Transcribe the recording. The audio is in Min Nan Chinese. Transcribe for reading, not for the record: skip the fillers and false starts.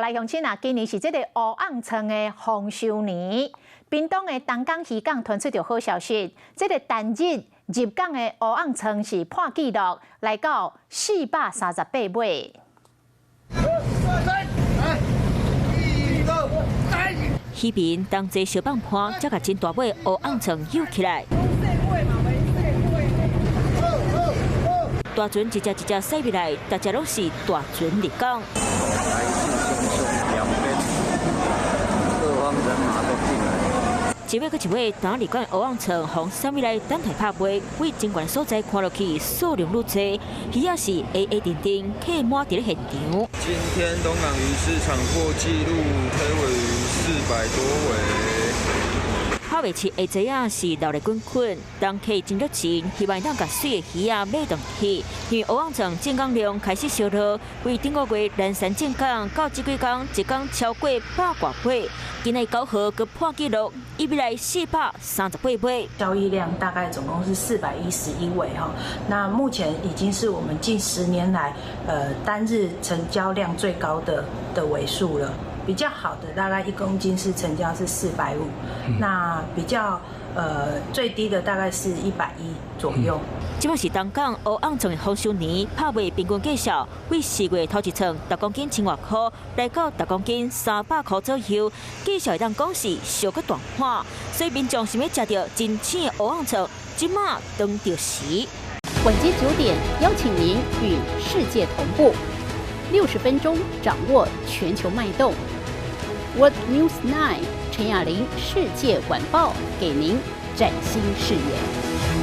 來鄉親啊，今年是這个烏甕鯧的豐收年，屏東的東港漁港傳出著好消息，這个單日入港的烏甕鯧是破紀錄，來到438尾。漁民同齊相放盤，才共真大尾烏甕鯧搝起來。大船一隻一隻駛入來，逐隻攏是大船入港。來勢洶洶，兩邊各方人馬都進來。一尾閣一尾，當入港烏甕鯧，予送入來等待拍賣。為真懸所在看落去，數量愈濟，魚仔是矮矮定定，客滿佇咧現場。今天東港魚市場破紀錄，推鮪魚400多尾。拍賣市下濟仔是熱鬧滾滾，人客真熱情，希望當共媠的魚仔買轉去。因為烏甕鯧進港量開始燒落，為頂個月南山進港到這幾工，一工超過百外尾。今日9號閣破紀錄，一筆來438尾。交易量大概總共是411尾哈，那目前已經是我們近10年來，單日成交量最高的尾數了。比較好的大概1公斤是成交是450，那比較最低的大概是110左右。這擺是東港烏甕鯧的豐收年，拍賣平均價數為4月頭一寸，逐公斤千外箍，來到逐公斤300箍左右，價數會當講是燒閣大款，所以民眾想欲食著真鮮的烏甕鯧，這馬當著時。晚間9點，邀請您與世界同步，60分鐘掌握全球脈動。World News 9 陳雅玲世界晚報，給您嶄新視野。